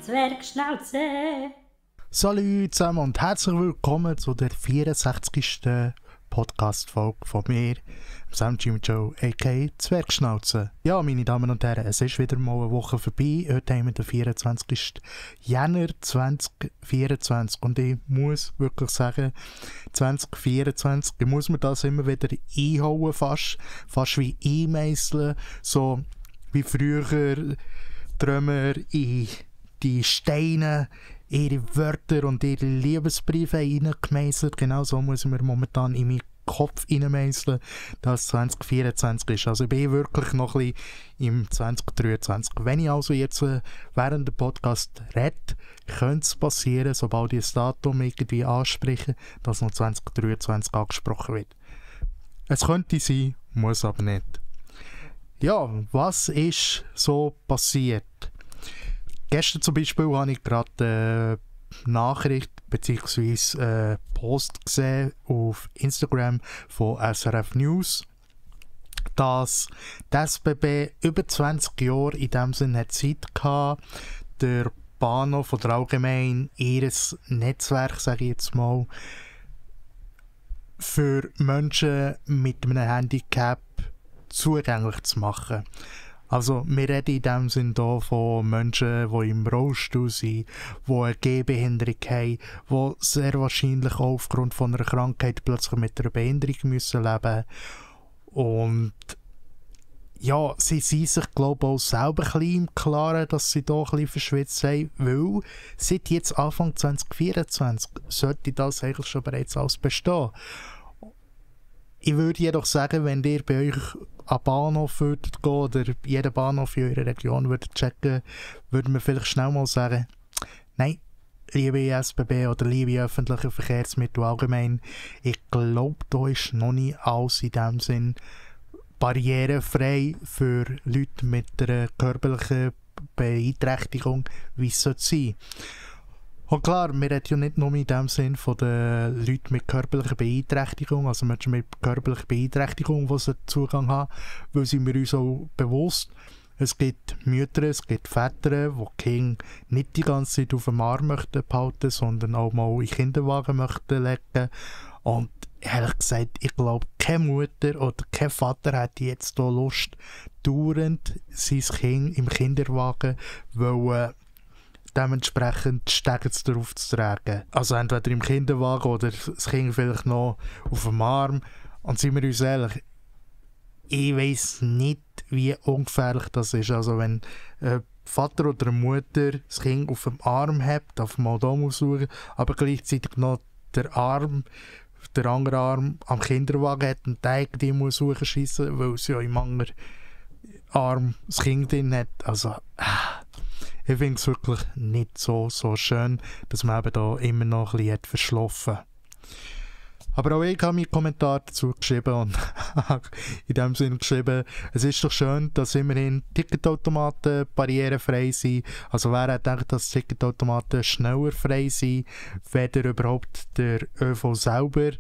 Zwergschnauze. Salut zusammen und herzlich willkommen zu der 64. Podcast-Folge von mir, Sam Jimmy Joe, a.k.a. Zwergschnauze. Ja, meine Damen und Herren, es ist wieder mal eine Woche vorbei. Heute haben wir den 24. Jänner 2024 und ich muss wirklich sagen, 2024, ich muss mir das immer wieder einhauen, fast wie einmeißeln, so wie früher Trümmer in die Steine ihre Wörter und ihre Liebesbriefe reingemeißelt. Genau so muss ich mir momentan in meinen Kopf reinmeißeln, dass 2024 ist. Also ich bin wirklich noch ein bisschen im 2023. Wenn ich also jetzt während dem Podcast rede, könnte es passieren, sobald ich das Datum irgendwie anspreche, dass noch 2023 angesprochen wird. Es könnte sein, muss aber nicht. Ja, was ist so passiert? Gestern zum Beispiel habe ich gerade eine Nachricht bzw. Post gesehen auf Instagram von SRF News, dass die SBB über 20 Jahre in dem Sinne Zeit hatte, der Bahnhof oder allgemein ihr Netzwerk, sage ich jetzt mal, für Menschen mit einem Handicap zugänglich zu machen. Also wir reden in dem Sinne hier von Menschen, die im Rollstuhl sind, die eine Gehbehinderung haben, die sehr wahrscheinlich auch aufgrund von einer Krankheit plötzlich mit einer Behinderung müssen leben. Und ja, sie sind sich glaube ich auch selber ein bisschen im Klaren, dass sie hier ein bisschen verschwitzt haben, weil seit jetzt Anfang 2024 sollte das eigentlich schon bereits alles bestehen. Ich würde jedoch sagen, wenn ihr bei euch an den Bahnhof würdet gehen oder jeden Bahnhof in eurer Region würdet checken, würde man vielleicht schnell mal sagen, nein, liebe SBB oder liebe öffentliche Verkehrsmittel allgemein, ich glaube, da ist noch nicht alles in dem Sinn barrierefrei für Leute mit einer körperlichen Beeinträchtigung, wie es sein sollte. Und klar, wir reden ja nicht nur in dem Sinn von den Leuten mit körperlicher Beeinträchtigung, also Menschen mit körperlicher Beeinträchtigung, die Zugang haben, weil sind wir uns auch bewusst. Es gibt Mütter, es gibt Väter, die die Kinder nicht die ganze Zeit auf dem Arm möchten behalten, sondern auch mal in den Kinderwagen möchten legen. Und ehrlich gesagt, ich glaube, keine Mutter oder kein Vater hätte jetzt hier Lust, dauernd sein Kind im Kinderwagen dementsprechend Stege darauf zu tragen. Also entweder im Kinderwagen oder das Kind vielleicht noch auf dem Arm. Und seien wir uns ehrlich, ich weiss nicht, wie ungefährlich das ist. Also wenn ein Vater oder eine Mutter das Kind auf dem Arm hat, darf man da mal suchen, aber gleichzeitig noch der andere Arm am Kinderwagen hat und der die muss suchen schiessen, weil sie ja im anderen Arm das Kind drin hat. Also ich finde es wirklich nicht so schön, dass man eben da immer noch ein bisschen verschlafen. Aber auch ich habe meinen Kommentar dazu geschrieben und in dem Sinne geschrieben, es ist doch schön, dass immerhin Ticketautomaten barrierefrei sind. Also wer hat gedacht, dass Ticketautomaten schneller frei sind, weder überhaupt der ÖV selber.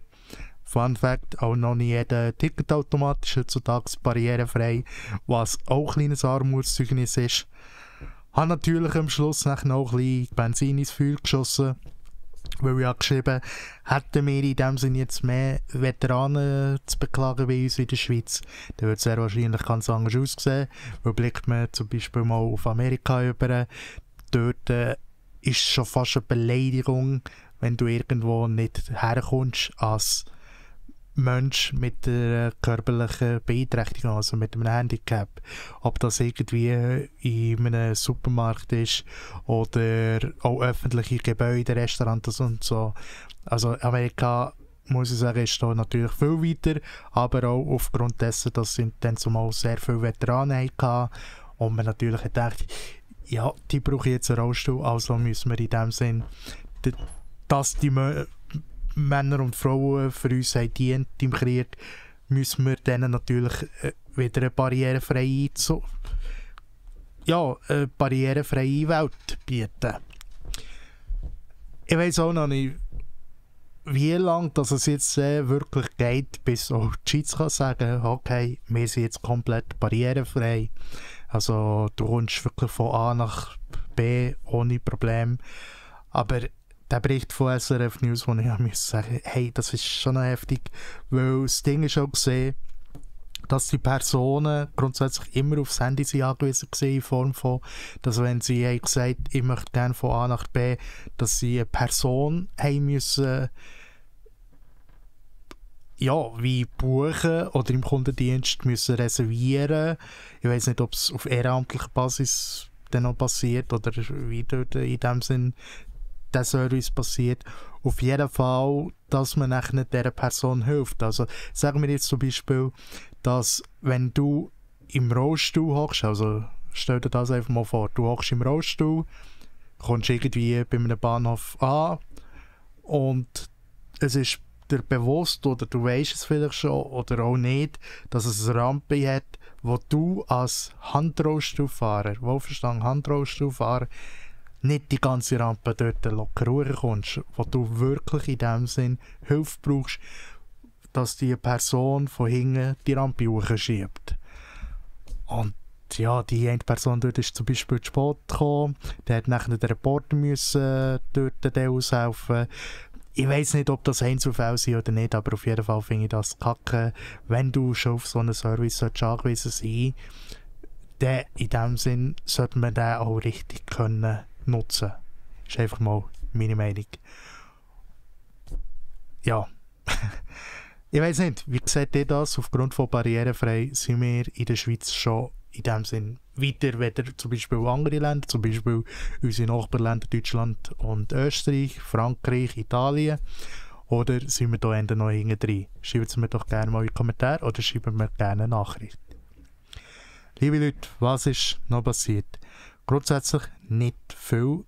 Fun Fact, auch noch nicht jeder Ticketautomat ist heutzutage barrierefrei, was auch ein kleines Armutszeugnis ist. Habe natürlich am Schluss noch ein bisschen Benzin ins Feuer geschossen, weil ich geschrieben hätten wir in dem Sinne jetzt mehr Veteranen zu beklagen bei uns in der Schweiz, dann würde es sehr wahrscheinlich ganz anders aussehen, weil blickt man zum Beispiel mal auf Amerika über, dort ist es schon fast eine Beleidigung, wenn du irgendwo nicht herkommst als Mensch mit einer körperlichen Beeinträchtigung, also mit einem Handicap. Ob das irgendwie in einem Supermarkt ist oder auch öffentliche Gebäude, Restaurants und so. Also Amerika, muss ich sagen, ist da natürlich viel weiter, aber auch aufgrund dessen, dass sie dann zumal sehr viele Veteranen hatten und man natürlich gedacht, ja, die brauchen jetzt einen Rollstuhl, also müssen wir in dem Sinn, dass die Männer und Frauen für uns haben dient im Krieg, müssen wir denen natürlich wieder eine barrierefreie Welt bieten. Ich weiss auch noch nicht, wie lange dass es jetzt wirklich geht, bis auch die Schweiz kann sagen, okay, wir sind jetzt komplett barrierefrei. Also du kommst wirklich von A nach B ohne Problem. Aber der Bericht von SRF News, wo ich sagen musste, hey, das ist schon noch heftig, weil das Ding ist auch gesehen, dass die Personen grundsätzlich immer aufs Handy sind angewiesen waren, in Form von, dass wenn sie gesagt haben, ich möchte gerne von A nach B, dass sie eine Person haben müssen, ja, wie buchen oder im Kundendienst müssen reservieren. Ich weiß nicht, ob es auf ehrenamtlicher Basis dann noch passiert oder wie dort in dem Sinn der Service passiert. Auf jeden Fall, dass man nachher dieser Person hilft. Also sagen wir jetzt zum Beispiel, dass wenn du im Rollstuhl hockst, also stell dir das einfach mal vor, du hockst im Rollstuhl, kommst irgendwie bei einem Bahnhof an und es ist dir bewusst oder du weißt es vielleicht schon oder auch nicht, dass es eine Rampe hat, wo du als Handrollstuhlfahrer, wohlverstanden Handrollstuhlfahrer, nicht die ganze Rampe dort locker hochkommst, wo du wirklich in dem Sinn Hilfe brauchst, dass die Person von hinten die Rampe hochschiebt. Und ja, die eine Person dort ist zum Beispiel zu spät gekommen, der hat nachher den Reporter müssen dort aushelfen. Ich weiss nicht, ob das Einzelfälle sind oder nicht, aber auf jeden Fall finde ich das kacke, wenn du schon auf so einen Service angewiesen sein, dann in dem Sinn sollte man den auch richtig können nutzen. Das ist einfach mal meine Meinung. Ja. Ich weiss nicht, wie seht ihr das? Aufgrund von barrierefrei sind wir in der Schweiz schon in dem Sinn weiter, weder zum Beispiel andere Länder, zum Beispiel unsere Nachbarländer Deutschland und Österreich, Frankreich, Italien, oder sind wir da noch hinten drin? Schreibt es mir doch gerne mal in die Kommentare oder schreibt mir gerne eine Nachricht. Liebe Leute, was ist noch passiert? Grundsätzlich nicht viel.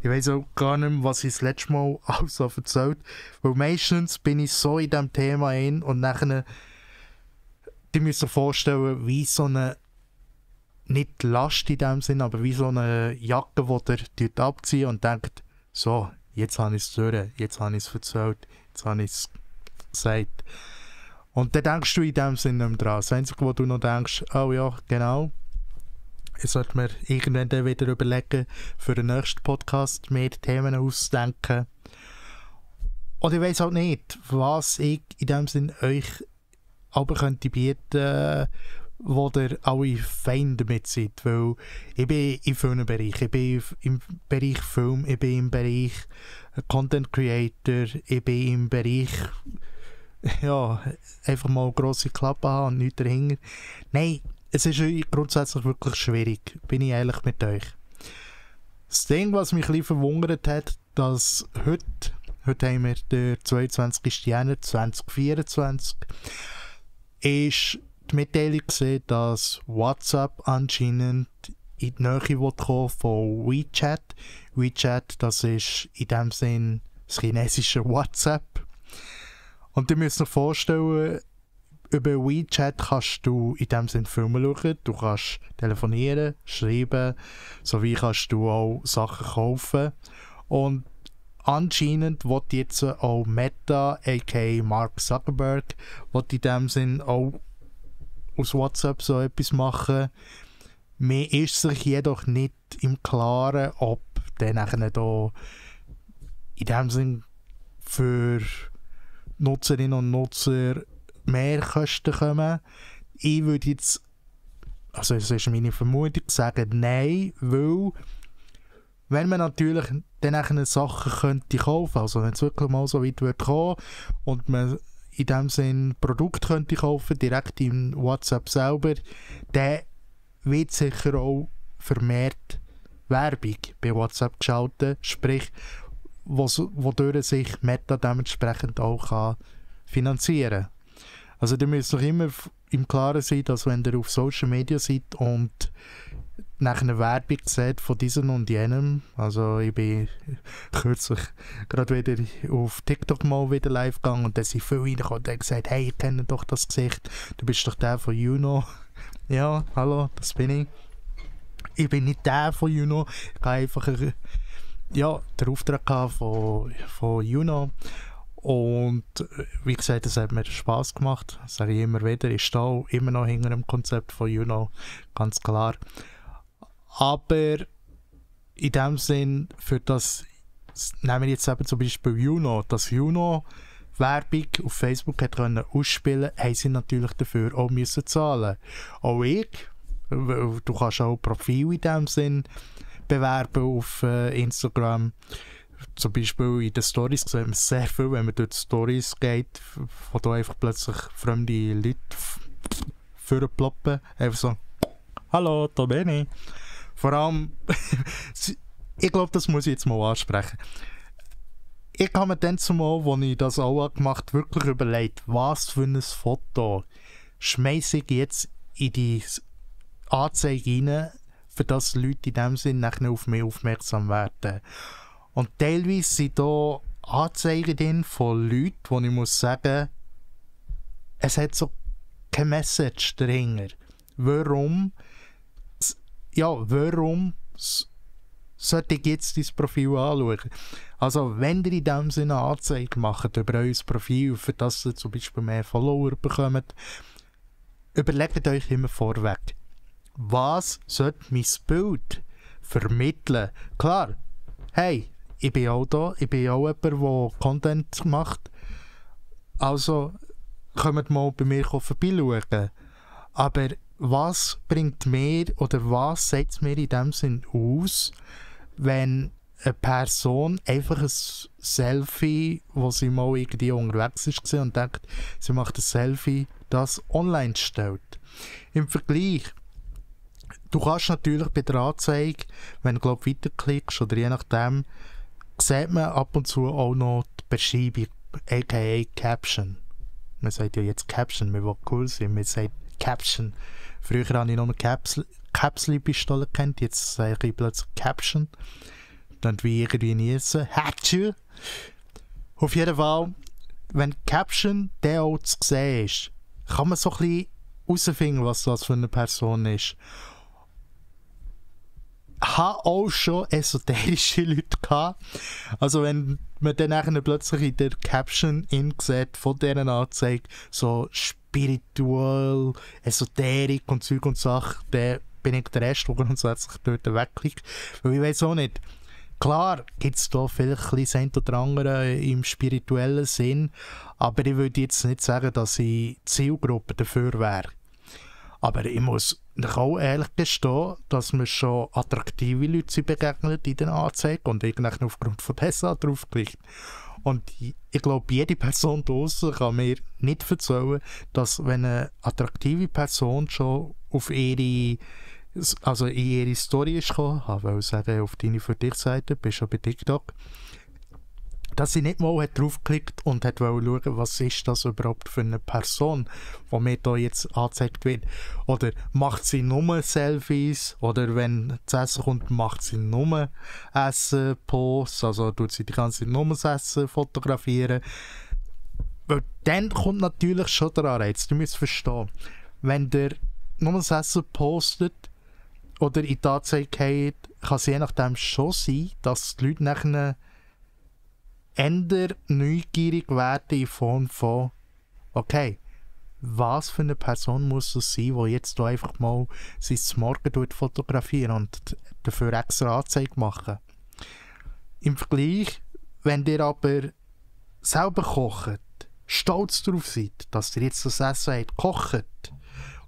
Ich weiss auch gar nicht mehr, was ich das letzte Mal alles so erzählt habe, weil meistens bin ich so in diesem Thema hin und nachher, die müssen sich vorstellen, wie so eine, nicht Last in dem Sinn, aber wie so eine Jacke, die ihr abzieht und denkt, so, jetzt habe ich es durch, jetzt habe ich es erzählt, jetzt habe ich es gesagt. Und dann denkst du in dem Sinn nicht mehr dran. Das Einzige, wo du noch denkst, oh ja, genau, ich sollte mir irgendwann wieder überlegen, für den nächsten Podcast mehr Themen auszudenken. Und ich weiss halt nicht, was ich in dem Sinn euch aber könnte bieten, wo ihr alle fein damit seid. Weil ich bin in vielen Bereichen. Ich bin im Bereich Film, ich bin im Bereich Content Creator, ich bin im Bereich ja, einfach mal grosse Klappe haben und nichts dahinter. Nein, es ist grundsätzlich wirklich schwierig, bin ich ehrlich mit euch. Das Ding, was mich ein bisschen verwundert hat, dass heute haben wir den 22. Januar 2024, ist die Mitteilung gesehen, dass WhatsApp anscheinend in die Nähe kommen von WeChat. WeChat, das ist in dem Sinn das chinesische WhatsApp. Und ihr müsst euch vorstellen, über WeChat kannst du in dem Sinne Filme schauen, du kannst telefonieren, schreiben, sowie kannst du auch Sachen kaufen. Und anscheinend will jetzt auch Meta, aka Mark Zuckerberg, will in dem Sinne auch aus WhatsApp so etwas machen. Mir ist sich jedoch nicht im Klaren, ob der nachher da in dem Sinne für Nutzerinnen und Nutzer mehr Kosten kommen. Ich würde jetzt, also es ist meine Vermutung, sagen nein, weil wenn man natürlich dann nachher Sachen könnte kaufen, also wenn es wirklich mal so weit wird kommen und man in dem Sinn Produkte könnte kaufen, direkt in WhatsApp selber, dann wird sicher auch Werbung bei WhatsApp geschaltet, sprich, wodurch sich Meta dementsprechend auch kann finanzieren kann. Also ihr müsst doch immer im Klaren sein, dass wenn ihr auf Social Media seid und nach einer Werbung seht von diesem und jenem, also ich bin kürzlich gerade wieder auf TikTok mal wieder live gegangen und da sind viele reingekommen und haben gesagt, hey, ich kenne doch das Gesicht, du bist doch der von Juno. Ja, hallo, das bin ich. Ich bin nicht der von Juno, ich habe einfach den Auftrag von Juno. Und wie gesagt, es hat mir Spass gemacht, das sage ich immer wieder. Ich stehe immer noch hinter dem Konzept von Juno, ganz klar. Aber in dem Sinn, für das, nehmen wir jetzt eben zum Beispiel Juno, dass Juno Werbung auf Facebook hat können ausspielen, haben sie natürlich dafür auch müssen zahlen. Auch ich, du kannst auch Profil in dem Sinn bewerben auf Instagram. Zum Beispiel in den Stories sieht man sehr viel, wenn man durch die Stories geht, wo da einfach plötzlich fremde Leute vorploppen. Einfach so, hallo, da bin ich. Vor allem, ich glaube, das muss ich jetzt mal ansprechen. Ich habe mir dann zumal, als ich das auch gemacht habe, wirklich überlegt, was für ein Foto schmeiße ich jetzt in die Anzeige rein, für das Leute in dem Sinn nachher auf mich aufmerksam werden. Und teilweise sind da Anzeigen drin von Leuten, wo ich muss sagen, es hat so keine Message dahinter. Warum sollte ich jetzt dein Profil anschauen? Also, wenn ihr in dem Sinne eine Anzeige macht über euer Profil, für das ihr zum Beispiel mehr Follower bekommt, überlegt euch immer vorweg, was sollte mein Bild vermitteln? Klar, hey, ich bin auch da, ich bin auch jemand, der Content macht, also kommt mal bei mir vorbeischauen. Aber was bringt mir oder was sagt es mir in dem Sinn aus, wenn eine Person einfach ein Selfie, wo sie mal irgendwie unterwegs war und denkt, sie macht ein Selfie, das online stellt. Im Vergleich, du kannst natürlich bei der Anzeige, wenn du weiterklickst oder je nachdem, sieht man ab und zu auch noch die Beschreibung, aka Caption. Man sagt ja jetzt Caption, man will cool sein, man sagt Caption. Früher habe ich noch eine Capsule-Pistole kennt, jetzt sage ich plötzlich Caption. Dann wie irgendwie niesen. Hatchu! Auf jeden Fall, wenn Caption der auch zu sehen ist, kann man so ein bisschen herausfinden, was das für eine Person ist. Ich habe auch schon esoterische Leute gehabt. Also wenn man dann nachher plötzlich in der Caption sieht von dieser Anzeige so spirituell, Esoterik und Zeug und Sachen, dann bin ich der Rest, der grundsätzlich dort wegklickt. Weil ich weiss auch nicht, klar gibt es da vielleicht ein bisschen das oder andere im spirituellen Sinn, aber ich würde jetzt nicht sagen, dass ich Zielgruppe dafür wäre. Aber ich muss auch ehrlich gestehen, dass mir schon attraktive Leute begegnet in den Anzeigen und ich aufgrund von dessen draufklickt. Und ich glaube, jede Person draussen kann mir nicht erzählen, dass wenn eine attraktive Person schon auf ihre, also in ihre Story ist gekommen, ich will sagen, auf deine für dich Seite, bist schon bei TikTok, dass sie nicht mal draufgeklickt und hat schauen, was ist das überhaupt für eine Person, die mir da jetzt angezeigt wird. Oder macht sie nur Selfies, oder wenn das Essen kommt, macht sie nur Essen-Posts, also tut sie die ganze Zeit nur das Essen fotografieren. Weil dann kommt natürlich schon der Anreiz, du musst verstehen, wenn der nur das Essen postet oder in die Anzeige geht, kann es je nachdem schon sein, dass die Leute nachher eher neugierig werden in Form von, okay, was für eine Person muss es sein, die jetzt da einfach mal sein Morgen fotografieren und dafür extra Anzeige machen. Im Vergleich, wenn ihr aber selber kocht, stolz darauf seid, dass ihr jetzt das Essen habt gekocht,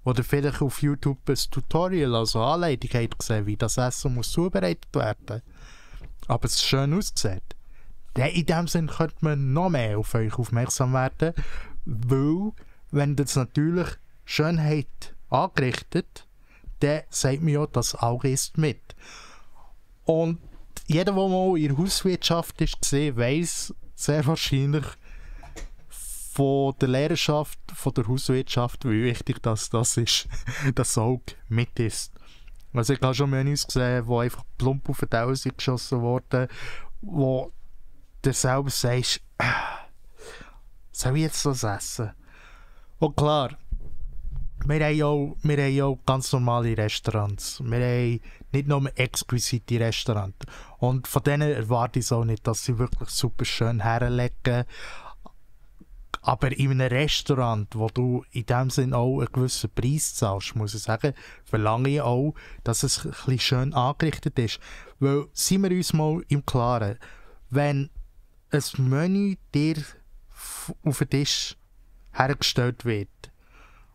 oder vielleicht auf YouTube ein Tutorial, also Anleitung habt gesehen, wie das Essen muss zubereitet werden, aber es schön aussieht, in dem Sinne könnte man noch mehr auf euch aufmerksam werden, weil, wenn das natürlich Schönheit angerichtet, dann sagt man ja, das Auge isst mit. Und jeder, der mal in der Hauswirtschaft ist, weiss sehr wahrscheinlich von der Lehrerschaft, von der Hauswirtschaft, wie wichtig das ist, das Auge mit ist. Also ich habe schon Menüs gesehen, die einfach plump auf die Dose geschossen wurden, wo du selber sagst, soll ich jetzt das essen? Und klar, wir haben auch ganz normale Restaurants. Wir haben nicht nur exquisite Restaurants. Und von denen erwarte ich es auch nicht, dass sie wirklich super schön herlegen. Aber in einem Restaurant, wo du in dem Sinn auch einen gewissen Preis zahlst, muss ich sagen, verlange ich auch, dass es ein bisschen schön angerichtet ist. Weil, seien wir uns mal im Klaren, wenn ein Menü dir auf den Tisch hergestellt wird,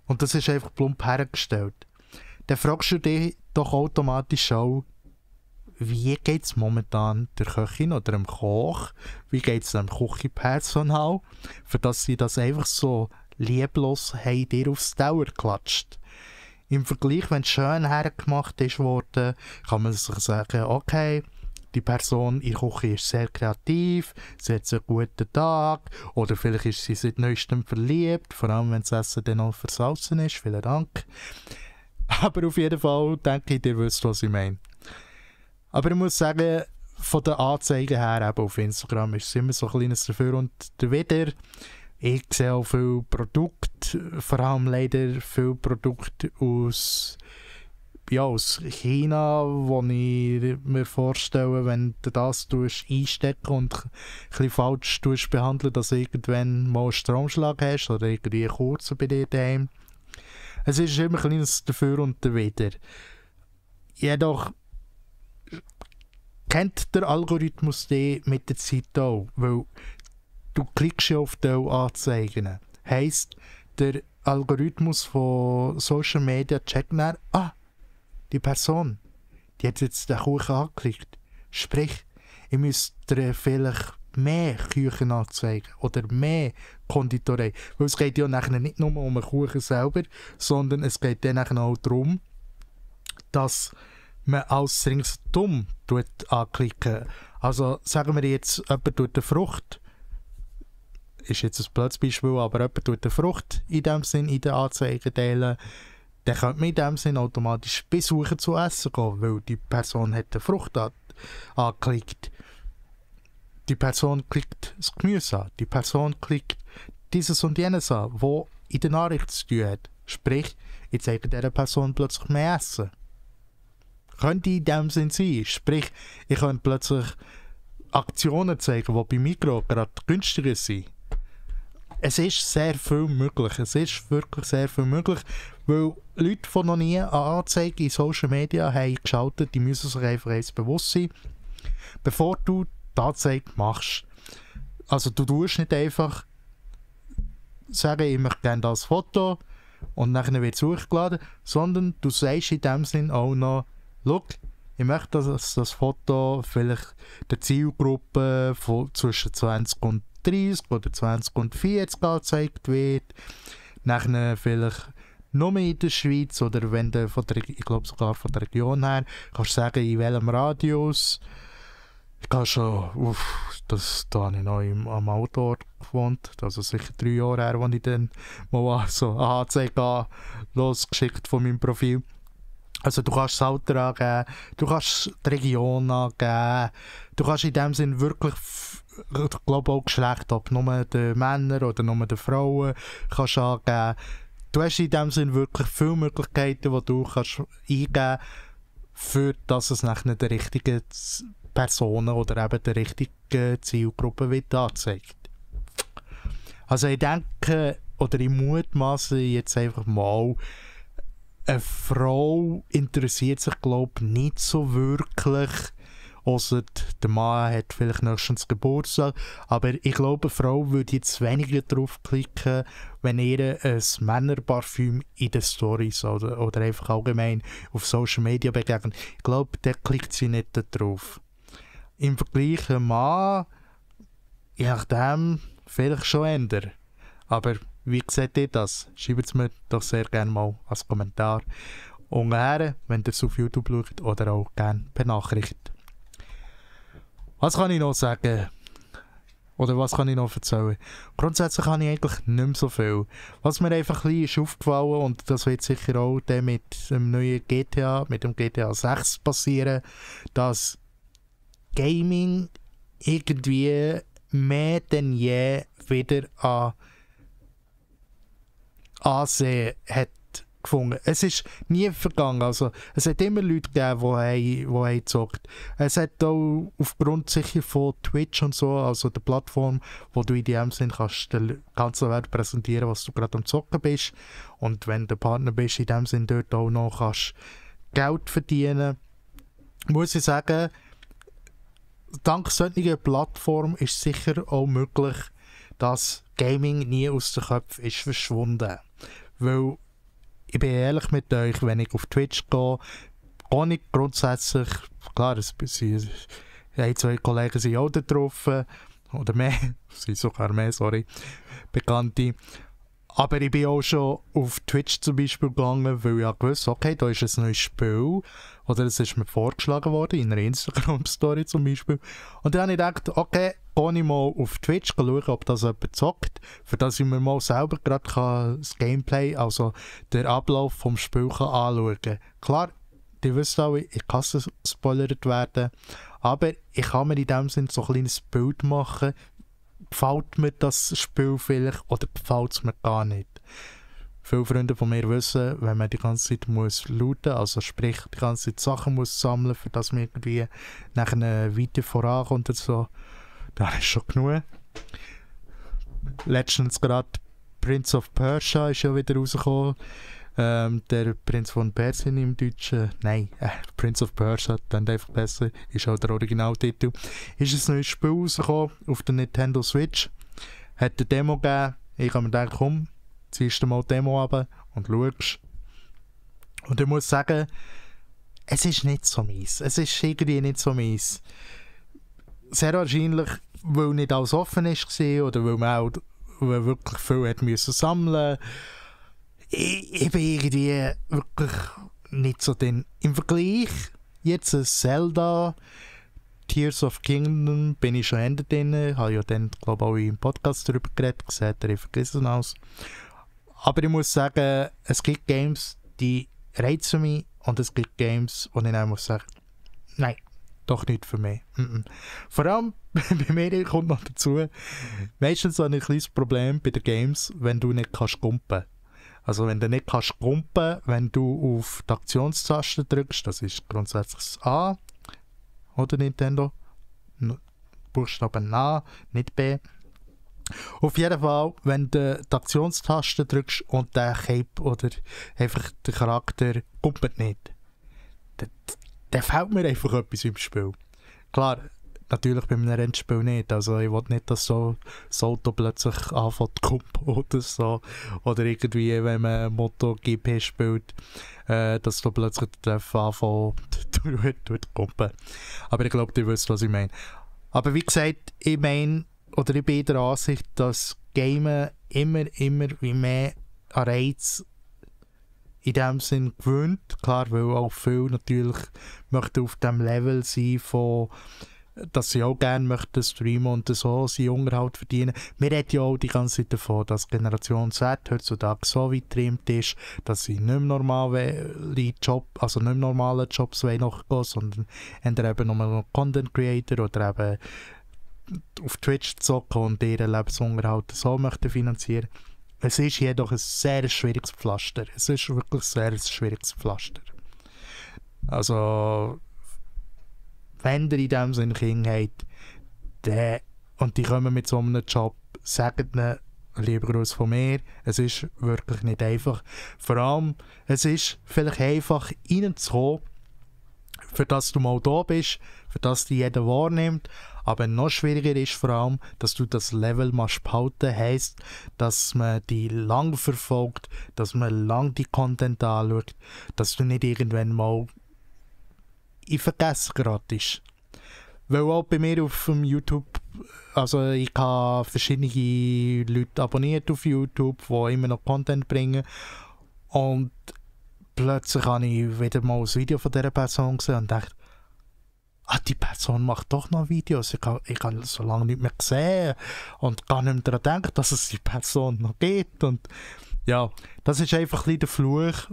und das ist einfach plump hergestellt, dann fragst du dich doch automatisch auch, wie geht es momentan der Köchin oder dem Koch, wie geht es dem Küchenpersonal, für dass sie das einfach so lieblos haben dir aufs Teller klatscht. Im Vergleich, wenn es schön hergemacht ist worden, kann man sich sagen, okay, die Person in der Küche ist sehr kreativ, sie hat einen guten Tag oder vielleicht ist sie seit neuestem verliebt, vor allem wenn das Essen dann noch versalzen ist, vielen Dank. Aber auf jeden Fall denke ich, ihr wisst, was ich meine. Aber ich muss sagen, von den Anzeigen her eben auf Instagram ist es immer so ein kleines Dafür und Dawider. Ich sehe auch viele Produkte, vor allem leider viele Produkte aus China, wo ich mir vorstelle, wenn du das einstecken und ein bisschen falsch behandeln, dass du irgendwann mal einen Stromschlag hast oder irgendwie kurz bei dir daheim. Es ist immer ein kleines Dafür und Dawider. Jedoch kennt der Algorithmus die mit der Zeit auch, weil du klickst ja auf die Anzeigen. Heisst, der Algorithmus von Social Media checkt dann, die Person, die hat jetzt den Kuchen angeklickt. Sprich, ich müsste vielleicht mehr Küchen anzeigen oder mehr Konditorei. Weil es geht ja nachher nicht nur um den Kuchen selber, sondern es geht dann nachher auch darum, dass man alles ringsum anklicken. Also sagen wir jetzt, jemand tut eine Frucht, ist jetzt ein blödes Beispiel, aber jemand tut eine Frucht in dem Sinn in den Anzeigen teilen, dann könnte man in dem Sinn automatisch besuchen zu essen gehen, weil die Person hat eine Frucht angeklickt. Die Person klickt das Gemüse an, die Person klickt dieses und jenes an, wo in der Nachricht zu tun hat. Sprich, ich zeige dieser Person plötzlich mehr Essen. Könnte in dem Sinn sein. Sprich, ich könnte plötzlich Aktionen zeigen, die bei Migros gerade günstiger sind. Es ist sehr viel möglich. Es ist wirklich sehr viel möglich, weil Leute, die noch nie eine Anzeige in Social Media haben geschaltet, die müssen sich einfach eins bewusst sein, bevor du die Anzeige machst. Also du tust nicht einfach sagen, ich möchte gerne das Foto und dann wird es hochgeladen, sondern du sagst in dem Sinn auch noch, schau, ich möchte, dass das Foto vielleicht der Zielgruppe von zwischen 20 und 30 oder 20 und 40 angezeigt wird. Nachher vielleicht nur in der Schweiz oder wenn du ich glaube sogar von der Region her, kannst du sagen, in welchem Radius. Ich kann schon, da habe ich noch am Autoort gewohnt, also sicher 3 Jahre her, als ich dann mal so eine Anzeige losgeschickt von meinem Profil. Also du kannst das Alter angeben, du kannst die Region angeben, du kannst in dem Sinn wirklich, ich glaube auch Geschlecht, ob nur die Männer oder nur die Frauen kannst angeben. Du hast in dem Sinn wirklich viele Möglichkeiten, die du kannst eingeben kannst, für dass es nachher der richtigen Personen oder eben der richtigen Zielgruppe wird angezeigt. Also ich denke, oder ich mutmaße jetzt einfach mal, eine Frau interessiert sich, glaube ich, nicht so wirklich, ausser der Mann hat vielleicht nächstens Geburtstag, aber ich glaube, eine Frau würde jetzt weniger draufklicken, wenn ihr ein Männerparfüm in den Stories oder einfach allgemein auf Social Media begegnet. Ich glaube, da klickt sie nicht drauf. Im Vergleich ein Mann, je nachdem, vielleicht schon ändern. Aber wie seht ihr das? Schreibt es mir doch sehr gerne mal als Kommentar unten, wenn ihr es auf YouTube schaut oder auch gerne per Nachricht. Was kann ich noch sagen? Oder was kann ich noch erzählen? Grundsätzlich habe ich eigentlich nicht mehr so viel. Was mir einfach ein bisschen ist aufgefallen, und das wird sicher auch mit dem neuen GTA, mit dem GTA 6 passieren, dass Gaming irgendwie mehr denn je wieder an Ansehen hat gefunden. Es ist nie vergangen. Also, es hat immer Leute gegeben, die haben gezockt. Es hat auch aufgrund sicher von Twitch und so, also der Plattform, wo du in dem Sinn kannst der ganzen Welt präsentieren, was du gerade am Zocken bist. Und wenn du Partner bist, in dem Sinn dort auch noch kannst Geld verdienen. Muss ich sagen, dank solcher Plattform ist sicher auch möglich, dass Gaming nie aus den Köpfen ist verschwunden. Weil, ich bin ehrlich mit euch, wenn ich auf Twitch gehe ich grundsätzlich, klar, ein, zwei Kollegen sind auch da drauf, oder mehr, sind sogar mehr, sorry, Bekannte. Aber ich bin auch schon auf Twitch zum Beispiel gegangen, weil ich wusste, okay, da ist ein neues Spiel. Oder es ist mir vorgeschlagen worden, in einer Instagram-Story zum Beispiel. Und dann habe ich gedacht, okay, gehe ich mal auf Twitch schauen, ob das jemand zockt, für dass ich mir mal selber gerade das Gameplay, also den Ablauf vom Spiel anschauen kann. Klar, die wissen auch, ich kann gespoilert werden, aber ich kann mir in dem Sinne so ein kleines Bild machen, gefällt mir das Spiel vielleicht oder gefällt es mir gar nicht. Viele Freunde von mir wissen, wenn man die ganze Zeit muss looten, also sprich die ganze Zeit Sachen muss sammeln, für dass man irgendwie nachher weiter vorankommt und so, dann ist schon genug. Letztens gerade Prince of Persia ist ja wieder rausgekommen. Der Prinz von Persien im Deutschen, nein, Prince of Persia, dann einfach besser, ist auch der Originaltitel. Ist ein neues Spiel rausgekommen auf der Nintendo Switch. Hat eine Demo gegeben. Ich habe mir gedacht, komm, ziehst du mal die Demo runter und schaust. Und ich muss sagen, es ist nicht so mies. Es ist irgendwie nicht so mies. Sehr wahrscheinlich, weil nicht alles offen war oder weil man auch wirklich viel hat müssen sammeln. Ich bin irgendwie wirklich nicht so den. Im Vergleich, jetzt ein Zelda, Tears of Kingdom, bin ich schon Ende drin. Habe ja dann, glaube ich, auch im Podcast darüber geredet. Sieht er vergessen aus. Aber ich muss sagen, es gibt Games, die reizen mich und es gibt Games, wo ich dann muss sagen, nein, doch nicht für mich. Vor allem bei mir kommt noch dazu, meistens habe ich ein kleines Problem bei den Games, wenn du nicht kannst kumpen. Also wenn du nicht kannst kumpen, wenn du auf die Aktionstaste drückst, das ist grundsätzlich das A, oder Nintendo, Buchstaben A, nicht B. Auf jeden Fall, wenn du die Aktionstaste drückst und der Cape oder einfach der Charakter kumpelt nicht, dann fehlt mir einfach etwas im Spiel. Klar, natürlich bei einem Rennspiel nicht. Also ich will nicht, dass so das Auto plötzlich anfängt zu kumpen oder so. Oder irgendwie, wenn man MotoGP spielt, dass du plötzlich der Treffen anfängt zu kumpen. Aber ich glaube, ihr wisst, was ich meine. Aber wie gesagt, ich bin der Ansicht, dass Gamen immer wie mehr an Reiz in dem Sinn gewöhnt. Klar, weil auch viele natürlich möchten auf dem Level sein, von, dass sie auch gerne möchten streamen und so seinen Unterhalt verdienen. Wir reden ja auch die ganze Zeit davon, dass Generation Z heutzutage so weit getrimmt ist, dass sie nicht mehr normale Jobs nachgehen, sondern entweder eben nur noch Content Creator oder eben auf Twitch zocken und ihren Lebensunterhalt so möchten finanzieren. Es ist jedoch ein sehr schwieriges Pflaster. Es ist wirklich ein sehr schwieriges Pflaster. Also, wenn ihr in dem Sinne Kinder habt, und die kommen mit so einem Job, sagt ihnen, lieber Gruß von mir, es ist wirklich nicht einfach. Vor allem, es ist vielleicht einfach reinzukommen, für das du mal da bist, für das dich jeder wahrnimmt. Aber noch schwieriger ist vor allem, dass du das Level behalten heisst, dass man die lang verfolgt, dass man lang die Content anschaut, dass du nicht irgendwann mal in Vergessen geratest. Weil auch bei mir auf YouTube, also ich habe verschiedene Leute abonniert auf YouTube, die immer noch Content bringen, und plötzlich habe ich wieder mal ein Video von dieser Person gesehen und dachte, die Person macht doch noch Videos. Ich habe so lange nicht mehr gesehen und gar nicht mehr daran gedacht, dass es die Person noch gibt. Und ja, das ist einfach ein bisschen der Fluch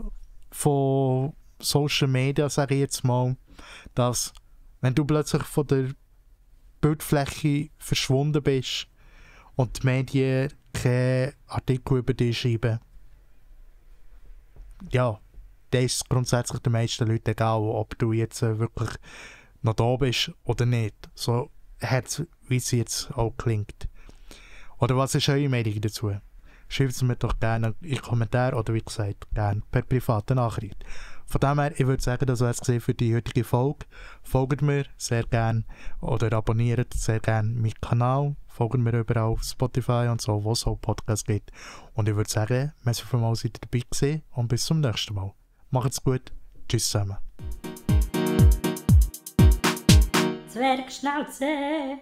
von Social Media, sage ich jetzt mal, dass wenn du plötzlich von der Bildfläche verschwunden bist und die Medien keine Artikel über dich schreiben, ja, dann ist es grundsätzlich den meisten Leuten egal, ob du jetzt wirklich noch da bist oder nicht. So wie es jetzt auch klingt. Oder was ist eure Meinung dazu? Schreibt es mir doch gerne in die Kommentare oder wie gesagt, gerne per private Nachricht. Von dem her, ich würde sagen, das war es für die heutige Folge. Folgt mir sehr gerne oder abonniert sehr gerne meinen Kanal. Folgt mir überall auf Spotify und so, wo es auch Podcasts gibt. Und ich würde sagen, merci vielmals, seid ihr dabei gewesen und bis zum nächsten Mal. Macht's gut. Tschüss zusammen. Zwergschnauze.